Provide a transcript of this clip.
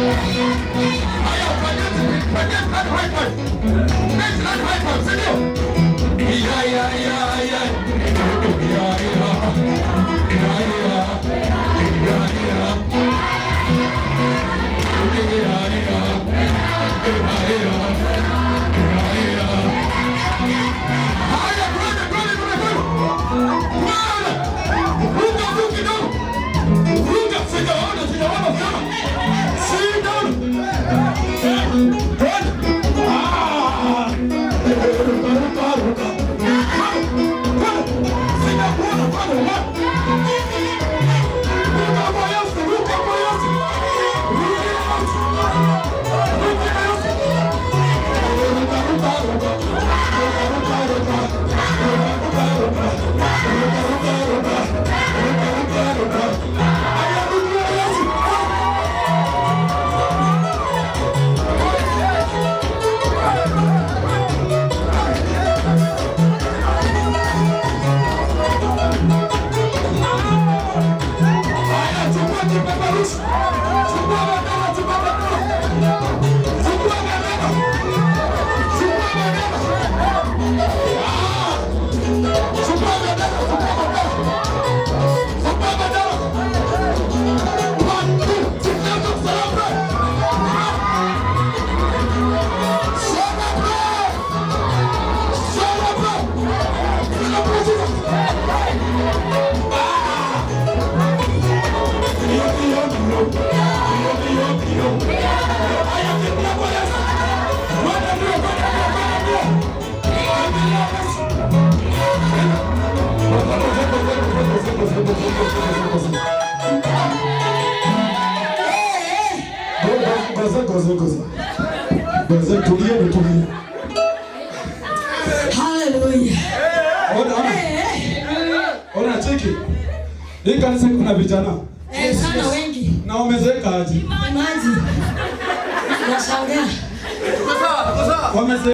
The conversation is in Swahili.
Haya, fanyeni fanyeni high five. National high five, si ndio? Ya. Ya. Ya. Ya. Ya. Ya. Ya. Haya, twende, twende, twende, twende. Twende. Ruka juu kidogo. Ruka, sijaona, sijaona, sijaona. Sijaona. Twende. Ah. Ruka, ruka, ruka. Twende. Sijakuona, twende, twende. Ruka kwa Yesu, ruka kwa Yesu. Ruka Yesu. Ruka Yesu. Ruka, ruka, ruka. Ruka, ruka, ruka. Ruka, ruka, ruka. Ruka, ruka, ruka. Ruka, ruka, ruka. Aya, ruka Yesu. Haya, chukua kipeperushi. Chukua bendera, chukua bendera. Chukua bendera. Chukua bendera. Ah! Chukua bendera, chukua bendera. Chukua bendera. One, two, three, let's go, celebrate. Celebrate. Celebrate. Celebrate Jesus. Ah! Ndio, ndio, ndio. Ndio, ndio, ndio. Haya, kimbia kwa Yesu. Kwenda mbio, kwenda mbio, kwenda mbio. Kimbilia Yesu. Ngoja, ngoja, ngoja, ngoja, ngoja, ngoja, ngoja, ngoja. Ngoja, ngoja, ngoja. Ngoja, tulieni, tulieni. Hallelujah. Ona, ona. Ona, cheki. Hii kanisa kuna vijana Eh, sana wengi. Na wamezeeka aje? Imagine. Nashangaa. Wamezeeka.